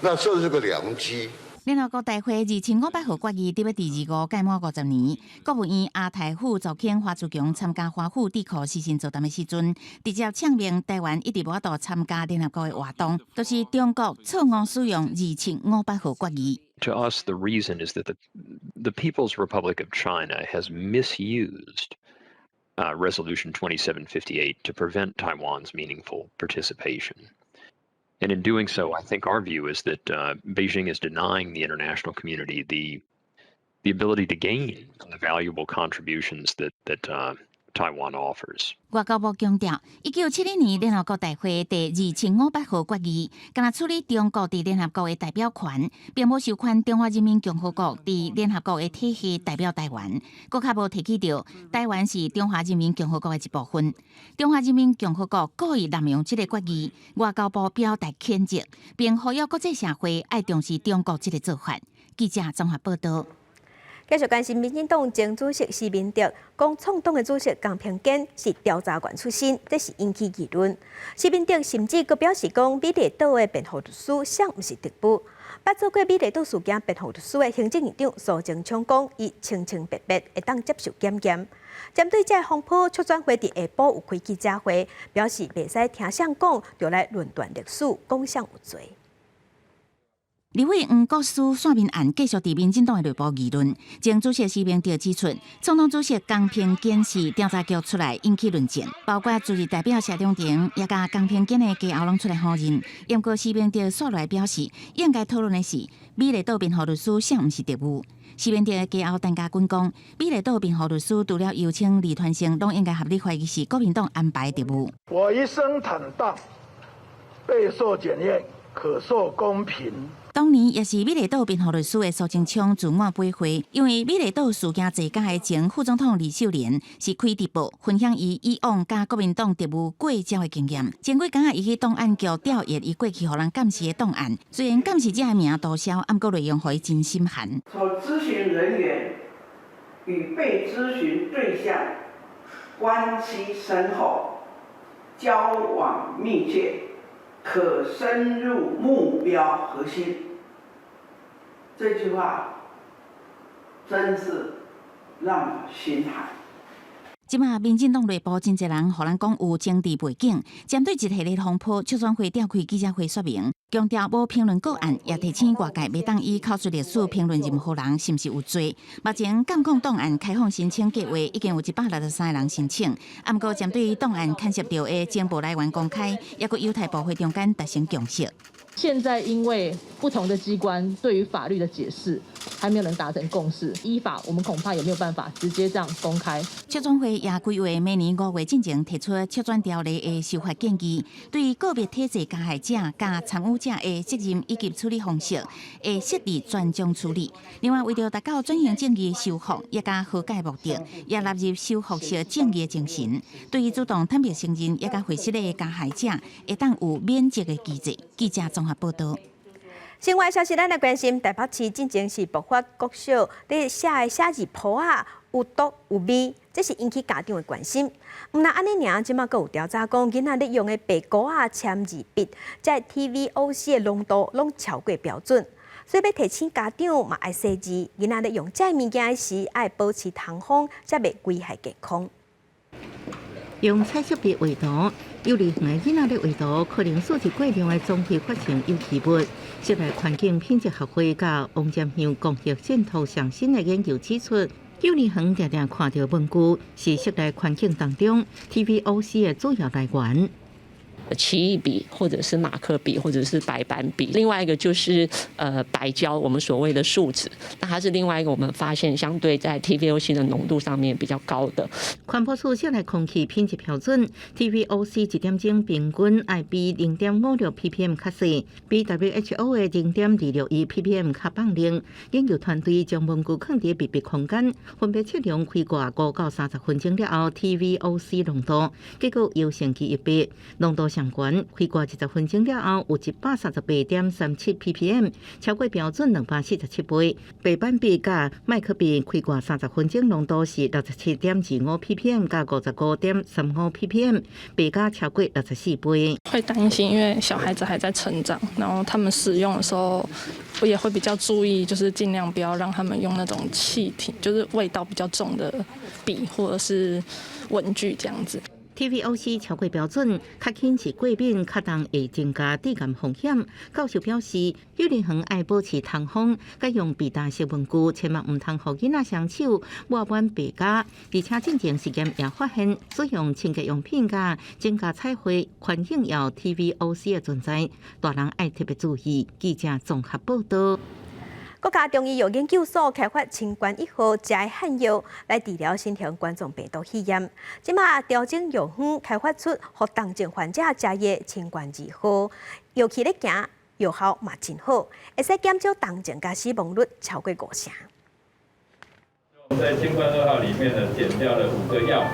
那這是個良機。聯合國大會2500號決議，佇欲佇25屆滿50年，國務院亞太副助卿華自強參加華府智庫視訊座談的時陣，直接嗆明台灣一直無法度參加聯合國的活動，就是中國錯誤使用2758號決議。 To us, the reason is that the People's Republic of China has misused Resolution 2758 to prevent Taiwan's meaningful participation. And in doing so, I think our view is that Beijing is denying the international community the ability to gain from the valuable contributions that Taiwan offers. 外交部強調，1970年聯合國大會第2758號決議，干焦處理中國佇聯合國的代表權，並無授權中華人民共和國佇聯合國的體系代表台灣，閣較無提起著台灣是中華人民共和國的一部分。中華人民共和國故意濫用這個決議，外交部表達譴責，並呼籲國際社會愛重視中國這個做法。記者綜合報道。繼續關心民進黨前主席施明德講，創黨的主席江平堅是調查員出身，這是引起議論。施明德甚至閣表示講，美麗島的辯護律師啥毋是特務。捌做過美麗島事件辯護律師的行政院長蘇貞昌講，伊清清白白，會當接受檢驗。針對這个風波，促轉會佇下晡有開記者會，表示袂使聽誰講就來論斷歷史，講誰有罪。立委黃國書算命案繼續佇民進黨的內部議論。前主席施明德指出，創黨主席江平堅是調查局出來引起論戰，包括自治代表謝長廷也佮江平堅的家後攏出來否認。毋過施明德紲落來表示，應該討論的是美麗島辯護律師啥毋是特務。施明德的家後陳家軍講，美麗島辯護律師除了游清、李團成，攏應該合理懷疑是國民黨安排特務。我一生坦蕩，備受檢驗，可受公平。當年也是美麗島辯護律師的蘇貞昌自我背會，因為美麗島事件坐監的前副總統呂秀蓮是開直播分享伊以往佮國民黨特務過招的經驗。前幾工仔，伊去檔案局調閱伊過去予人監視的檔案，雖然監視者的名塗銷，毋過內容予伊真心寒。說諮詢人員與被諮詢對象關係深厚，交往密切，可深入目標核心。這句話真是讓我心寒。這馬民進黨內部真濟人，予人講有政治背景，針對一系列風波，促轉會召開記者會說明，強調無評論個案，也提醒外界袂當以口述歷史評論任何人是毋是有罪。目前監控檔案開放申請計劃已經有163個人申請，毋過針對檔案牽涉著的情報來源公開，抑閣友台部會中間達成共識。現在因為不同的機關對於法律的解釋，還沒有能達成共識，依法我們恐怕也沒有辦法直接這樣公開。促轉會也規劃明年5月進前提出促轉條例的修法建議，對個別體制加害者佮參與者的責任以及處理方式，會設置專章處理。另外，為著達到轉型正義修復，也佮和解目的，也納入修復式正義的精神。對於主動坦白承認，也佮會失的加害者，會當有免責的機制。記者綜合報道。新聞消息，咱來關心台北市進前是爆發國小佇寫的寫字簿仔有毒有味，這是引起家長的關心。毋但按呢爾，這馬閣有調查講，囡仔咧用的白膏仔鉛字筆，這 TVOC 的濃度攏超過標準，所以欲提醒家長嘛愛細緻，囡仔咧用這物件時，愛保持通風，才袂危害健康。用彩色筆畫圖，幼兒園的囡仔咧畫圖，可能數字過量的裝備發生有機物。室內環境品質學會佮王占香公益信託上新的研究指出，幼兒園定定看著文具是室內環境當中 TVOC 的主要來源。奇異筆，或者是馬克筆，或者是白板筆。另外一個就是白膠，我們所謂的樹脂，那它是另外一個我們發現相對在 TVOC 的濃度上面比較高的。環保署室內空氣品質標準 TVOC 一點鐘平均愛比0.56 ppm 較細，比 WHO 的0.261 ppm 較放任。研究團隊將文具囥佇密閉空間，分別測量開蓋5到30分鐘了後 TVOC 濃度，結果優勝期一倍，濃度上懸，開蓋20分鐘了後有138.37 ppm，超過標準247倍。白板筆佮麥克筆開蓋30分鐘濃度是67.25 ppm 佮55.35 ppm，白膠超過64倍。會擔心，因為小孩子還在成長，然後他們使用的時候，我也會比較注意，就是盡量不要讓他們用那種氣體，就是味道比較重的筆或者是文具這樣子。 TVOC 超過標準，較輕是過敏，較重會增加致癌風險。教授表示，幼兒園愛保持通風，佮用被單式文具，千萬毋通予囡仔雙手抹滿白膠。而且進前實驗也發現，使用清潔用品佮增加彩繪環境也有 TVOC 的存在，大人愛特別注意。記者綜合報道。國家中醫藥研究所開發清冠一號食的漢藥來治療新型冠狀病毒肺炎。這馬調整藥方開發出予重症患者食的清冠二號，藥氣咧行，藥效嘛真好，會使減少重症佮死亡率超過5成。我們在清冠二號裡面呢，減掉了5個藥，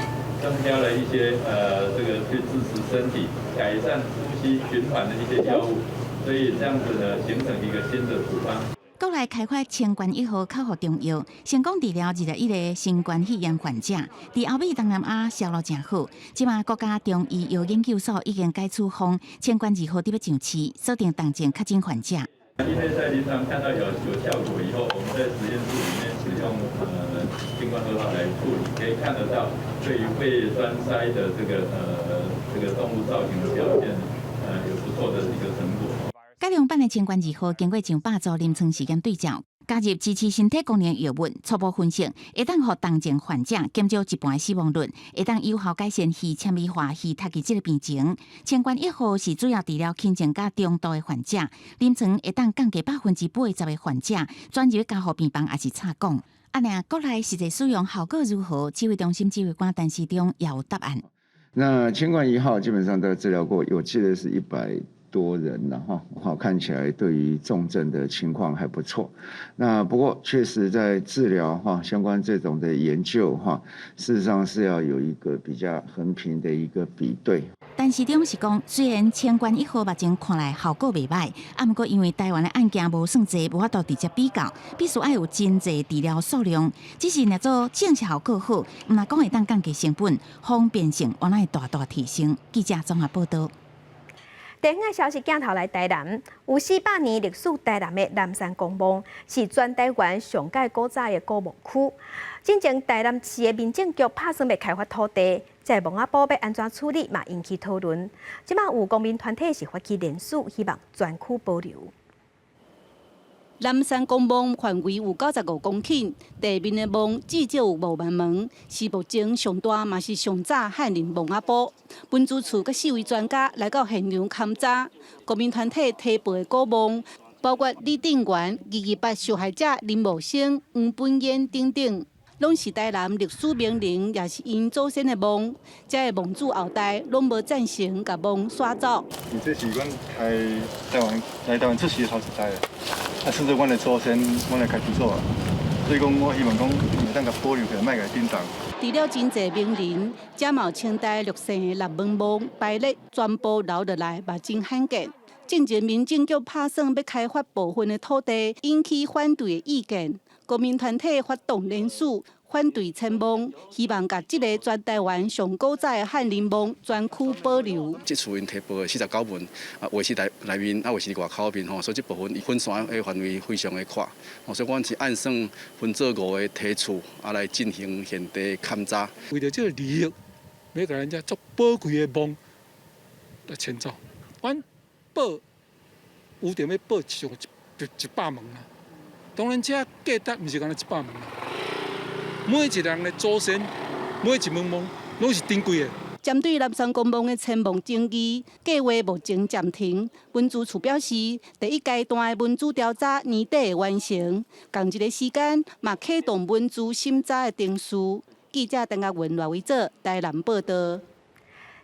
增加了一些這個去支持身體、改善呼吸循環的一些藥物，所以這樣子呢，形成一個新的處方。國內開發清冠一號口服中藥，成功治療21個新冠肺炎患者，佇歐美東南亞銷路誠好。這馬國家中醫藥研究所已經改處方，清冠二號佇欲上市，鎖定重症確診患者。因為在臨床看到有效果以後，我們在實驗室裡面使用清冠二號來處理，可以看得到對於肺栓塞的這個動物造型的表現，有不錯的一個成果。改良版的清冠二號經過上百組臨床試驗對照，加入支持身體功能藥物，初步分析會當予重症患者減少一半死亡率，會當有效改善肺纖維化、肺脫氣這个病情。清冠一號是主要治療輕症佮中度的患者，臨床會當降低80%的患者轉入加護病房，抑是插管。啊，若國內實際使用效果如何？指揮中心指揮官陳時中也有答案。那清冠一號基本上都治療過，我記得是100多人了哈，好，看起來對於重症的情況還不錯。那不過確實在治療哈相關這種的研究哈，事實上是要有一個比較衡平的一個比對。陳時中是講，雖然清冠一號目前看來效果袂䆀，啊，毋過因為台灣的案件無算濟，無法度直接比較，必須愛有真濟治療數量。只是若做證實效果好，毋若講會當降低成本，方便性原來會大大提升。記者綜合報道。地方的消息鏡頭來台南，有400年歷史台南的南山公墓是全台灣上蓋古早的古墓區。進前台南市的民政局拍算欲開發土地，這墓仔埔欲按怎處理嘛引起討論。這馬有公民團體是發起聯署，希望全區保留。南山公墓範圍有95公頃，地面的墓至少有5萬門，是目前上大嘛是上早漢人墓仔埔。文資處佮四位專家來到現場勘查，公民團體提報的古墓，包括李定元、228受害者林茂生、黃本煙等等，攏是台南歷史名人，也是𪜶祖先的墓。這个墓主後代攏無贊成共墓徙走。你這是阮來台灣來台灣出世的頭一代。啊，甚至阮的祖先，阮的家己祖啊，所以講，我希望講會當共保留起來，莫共震動。除了真濟名人，這嘛有清代六姓的六門墓排列全部留落來，嘛真罕見。進前民政局拍算欲開發部分的土地，引起反對的意見。公民團體發動聯署反對遷墓，希望共這个全台灣上古早的漢人墓全區保留。這厝𪜶提報的49門，啊，有的是內內面，啊，有的是外口面吼，所以這部分分散的範圍非常的闊，所以阮是按算分做五个梯次，啊，來進行現地勘查。為著這个利益，欲共人家足寶貴的墓來遷走，阮報有著欲報上一百門啊。當然，這價值毋是干焦一百門啊。每一人的祖先，每一門墓，攏是珍貴的。針對南山公墓的遷墓爭議，計劃目前暫停。文資處表示，第一階段的文資調查年底會完成，仝一个時間嘛啟動文資審查的程序。記者鄧亞文、賴維哲台南報導。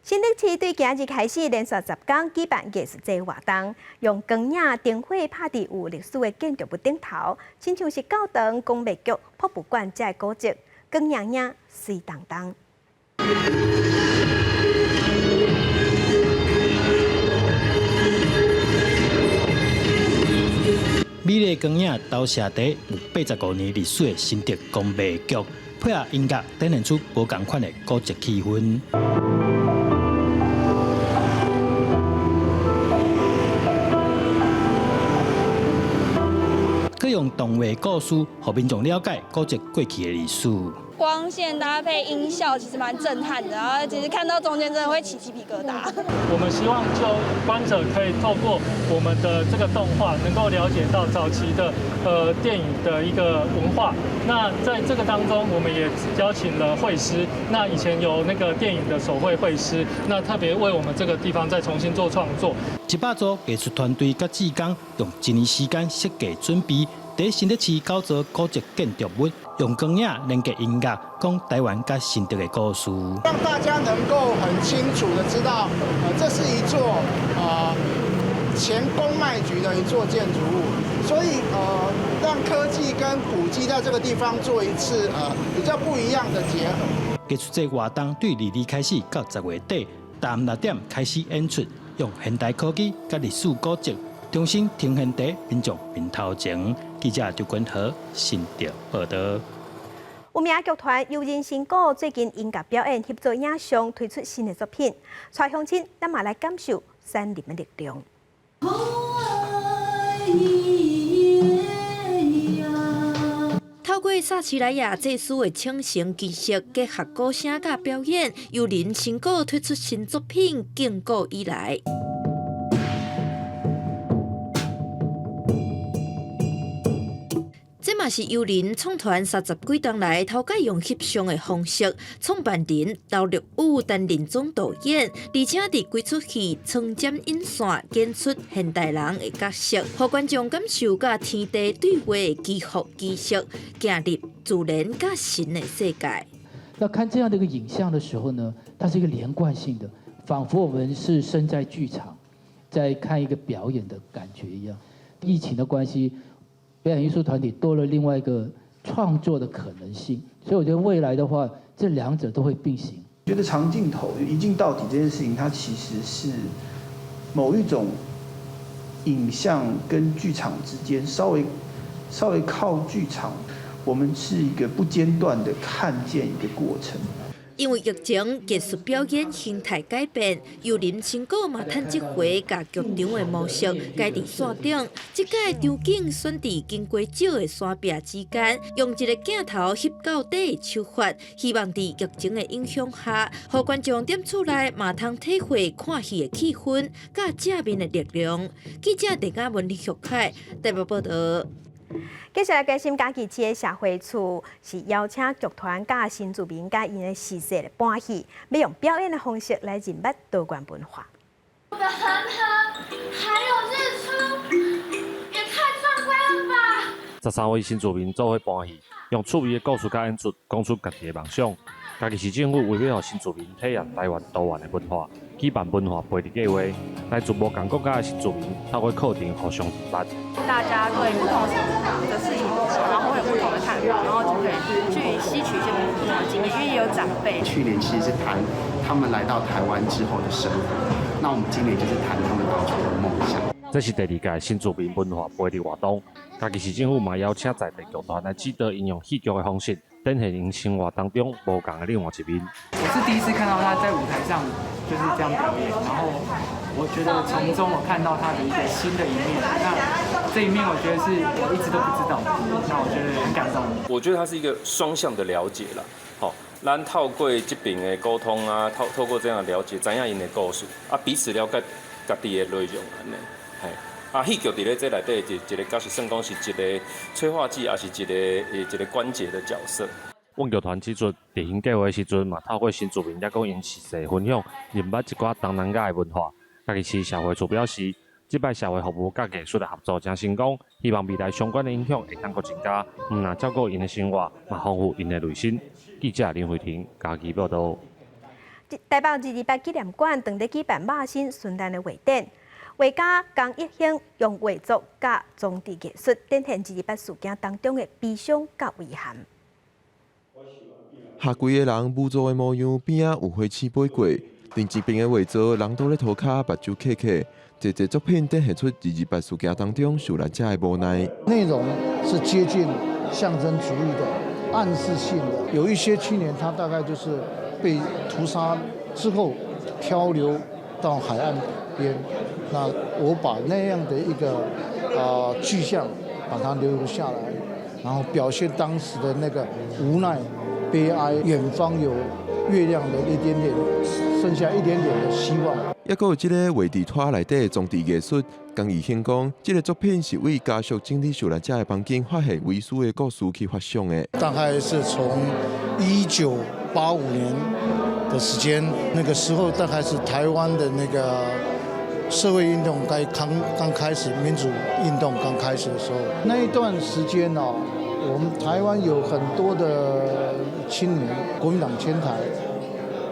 新竹市對今日開始連續10天舉辦藝術節活動，用光影燈火拍佇有歷史的建築物頂頭，親像是教堂、工藝局、博物館遮的古蹟，光影影、媠當當。美麗光影投射佇有85年歷史的新竹工藝局，配合音樂，展現出無仝款的古蹟氣氛。閣用動畫故事，予民眾了解古蹟過去的歷史。光線搭配音效，其實蠻震撼的，然後其實看到中間真的會起雞皮疙瘩。我們希望就觀者可以透過我們的這個動畫，能夠了解到早期的電影的一個文化。那在這個當中，我們也邀請了繪師，那以前有那個電影的手繪繪師，那特別為我們這個地方再重新做創作。100組藝術團隊佮志工用一年時間設計準備，佇新竹市九座古蹟建築物，用光影連結音樂，講台灣佮新竹的故事，讓大家能夠很清楚的知道，這是一座前公賣局的一座建築物，所以讓科技跟古蹟在這個地方做一次比較不一樣的結合。藝術節活動對22開始到10月底，逐暗6點開始演出，用現代科技佮歷史古蹟重新呈現佇民眾面頭前。記者周君豪新竹報導。有名劇團悠人神鼓最近音樂表演協助影像推出新的作品，帶鄉親咱嘛來感受山林的力量。透過撒奇萊雅祭司的請神儀式，結合鼓聲佮表演，悠人神鼓推出新作品《亘古以來》。這嘛是悠人創團30幾冬來頭擺用翕相的方式，創辦人劉綠宇擔任總導演，而且佇規齣戲穿針引線，演出現代人的角色，予觀眾感受佮天地對話的祈福儀式，行入自然佮神的世界。那看這樣的一個影像的時候呢，它是一個連貫性的，仿佛我們是身在劇場，在看一個表演的感覺一樣。疫情的關係，表演藝術團體多了另外一個創作的可能性，所以我覺得未來的話，這兩者都會並行。覺得長鏡頭一鏡到底這件事情，它其實是某一種影像跟劇場之間稍微靠劇場，我們是一個不間斷的看見一個過程。因為疫情，藝術表演形態改變，悠人神鼓嘛趁這回共劇場的模式改佇線頂。這擺場景選佇金瓜石的山壁之間，用一个鏡頭翕到底的手法，希望佇疫情的影響下，予觀眾踮厝內嘛通體會看戲的氣氛，佮正面的力量。記者鄭嘉文、李玉凱台北報導。接下來關心嘉義市的社會處是邀請劇團佮新住民佮𪜶的時勢來搬戲，欲用表演的方式來認捌多元文化。的恆河，還有日出，也太壯觀了吧！13位新住民做伙搬戲，用趣味的故事佮演出，講出家己的夢想。嘉義市政府為欲予新住民體驗台灣多元的文化，舉辦文化培植計劃，來自無仝國家的新住民透過課程互相認捌。大家對不同的事情，然後會有不同的看法，然後就可以去吸取一些不同的經驗，因為也有長輩。去年其實是談他們來到台灣之後的生活，那我們今年就是談他們當初的夢想。這是第二屆新住民文化培植活動，嘉義市政府嘛邀請在地劇團來指導𪜶用戲劇的方式，展現𪜶生活當中無仝的另外一面。我是第一次看到他在舞台上就是這樣表演，然後我覺得從中我看到他的一個新的一面，那這一面我覺得是我一直都不知道的，那我覺得很感動。我覺得它是一個雙向的了解啦，好，咱透過這邊的溝通啊，透過這樣的了解，知影𪜶的故事啊，彼此了解家己的內容按呢，嘿，啊，戲劇佇咧這內底一個角色，算講是一個催化劑，抑是一個關節的角色。阮劇團指出，執行計劃時陣嘛，透過新住民抑閣𪜶實際分享，認捌一寡東南亞的文化。嘉義市社會處表示，這擺社會服務佮藝術的合作誠成功，希望未來相關的影響會當閣增加，毋但照顧𪜶的生活，嘛豐富𪜶的內心。記者林慧婷嘉義報導。台北228紀念館正咧舉辦肉身殉難的畫展，畫家江一興用畫作佮裝置藝術展現228事件當中的悲傷佮遺憾。下跪的人無助的模樣，邊仔有火星飛過，另一邊的畫作，人倒咧塗跤，目睭瞌瞌。這個作品展現出228事件當中受難者的無奈。內容是接近象徵主義的、暗示性的。有一些青年，他大概就是被屠殺之後漂流到海岸邊。那我把那樣的一個具象把它留下來，然後表現當時的那個無奈、悲哀。遠方有月亮的一點點，剩下一點點的希望。抑閣有這個畫佇拖內底的裝置藝術，江義興講，這個作品是為家屬整理受難者的房間發現遺書的故事去發想的。大概是從1985年的時間，那個時候大概是台灣的那個社會運動該剛剛開始，民主運動剛開始的時候，那一段時間呢，我們台灣有很多的青年，國民黨遷台，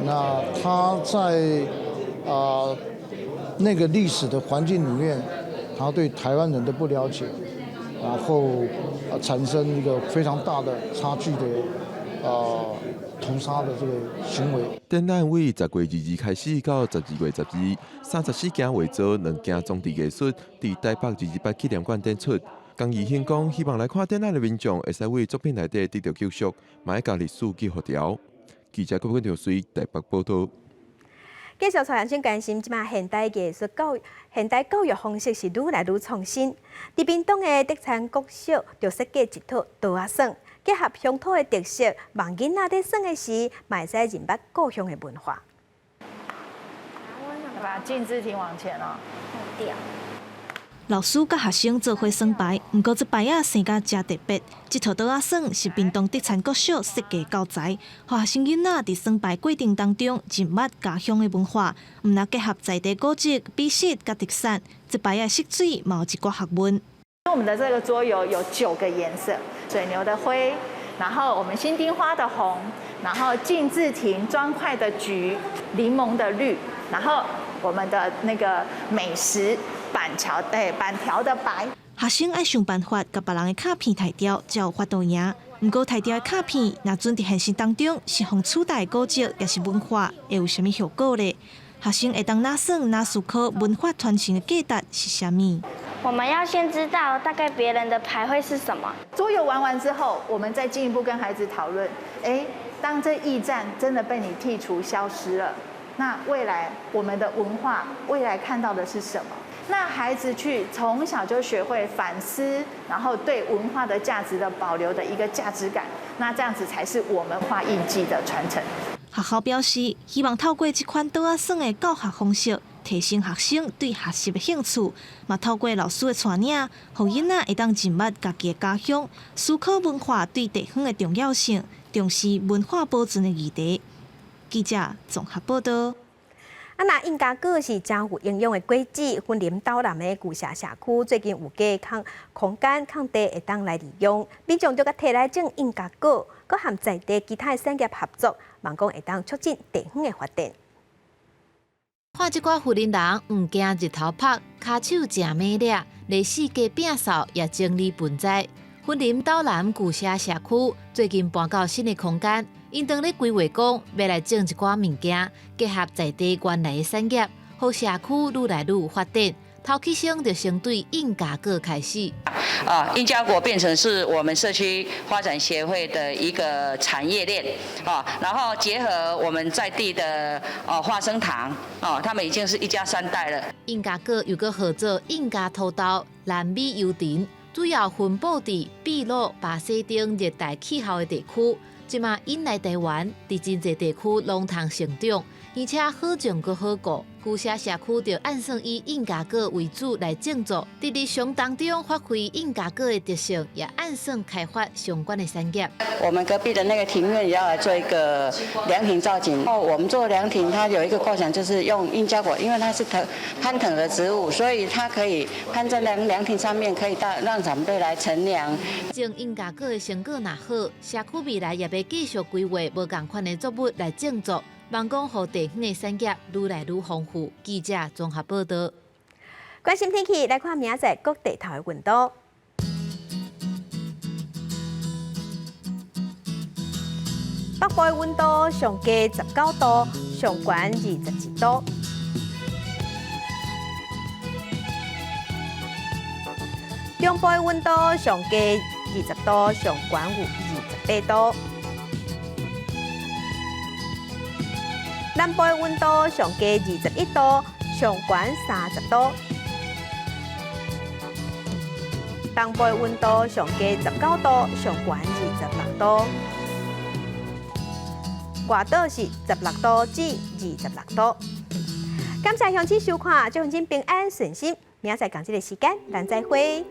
那他在那個歷史的環境裡面，他對台灣人的不了解，然後產生一個非常大的差距的屠殺的這個行為。展覽為10月22開始到12月12，34件畫作、2件裝置藝術，佇台北228紀念館展出。江義興講，希望來看展覽的民眾會使為作品內底得到救贖，嘛會將歷史記予牢。記者郭文瑞台北報導。繼續帶咱關心，這馬現代藝術教育、現代教育方式是愈來愈創新。佇屏東的德田國小就設計一套桌仔耍，結合鄉土的特色，望囡仔佇耍的時，嘛會使認捌故鄉的文化。把敬字亭往前哦，掉。老師佮學生做伙耍牌，毋過這牌仔生甲誠特別。這套桌仔耍是屏東德田國小設計教材，予學生囡仔佇耍牌過程當中認捌家鄉的文化，毋但結合在地古蹟、美食佮特產，這牌仔色水嘛有一寡學問。我們的這個桌遊有9個顏色：水牛的灰，然後我們新丁花的紅，然後敬字亭磚塊的橘，檸檬的綠，然後我們的那個美食。板橋對板條的白。學生愛想辦法共別人的卡片刣掉，才有法度贏。毋過刣掉的卡片，若準佇現實當中是予取代古蹟，抑是文化，會有啥物後果咧？學生會當哪耍哪思考文化傳承的價值是啥物？我們要先知道大概別人的牌會是什麼。桌遊玩完之後，我們再進一步跟孩子討論。哎，當這驛站真的被你剔除消失了，那未來我們的文化未來看到的是什麼？那孩子去從小就學會反思，然後對文化的價值的保留的一個價值感，那這樣子才是我們文化印記的傳承。學校表示，希望透過這款桌仔耍的教學方式，提升學生對學習的興趣，嘛透過老師的帶領，予囡仔會當認捌家己的家鄉，思考文化對地方的重要性，重視文化保存的議題。記者綜合報導。啊，若印加果是誠有營養的果子，雲林斗南的舊社社區最近有加空空間空地會當來利用，民眾就共提來種印加果，閣和在地其他的產業合作，望講會當促進地方的發展。看這寡雲林人毋驚日頭曝，跤手誠猛掠，螺絲雞摒掃也整理盆栽。雲林斗南舊社社區最近搬到新的空間，𪜶當咧規劃講，欲來種一寡物件，結合在地原來的產業，予社區愈來愈有發展。頭起先就先對印加果開始。啊，印加果變成是我們社區發展協會的一個產業鏈啊，然後結合我們在地的哦花生糖哦，他們已經是一家三代了。印加果又閣號做印加土豆、南美油橙，主要分布佇秘魯、巴西等熱帶氣候的地區。這馬引來台灣，佇真濟地區攏通成長。而且好種閣好顧。龜社社區就按算以印加果為主來種作，佇日常當中發揮印加果的特性，也按算開發相關的產業。我們隔壁的那個庭院也要來做一個涼亭造景。哦，我們做涼亭，它有一個構想，就是用印加果，因為它是藤攀藤的植物，所以它可以攀在涼亭上面，可以到讓長輩來乘涼。種印加果的成果若好，社區未來也欲繼續規劃無仝款的作物來種作，望講予地方的產業愈來愈豐富。記者綜合報道。關心天氣，來看明仔載各地頭的溫度。北部的溫度上低19度，上懸22度。中部的溫度上低20度，上懸有28度。南部的溫度上低21度，上懸30度。東部的溫度上低19度，上懸26度。外島是16度至26度。感謝鄉親收看，祝鄉親平安順心。明仔載仝這个時間，咱再會。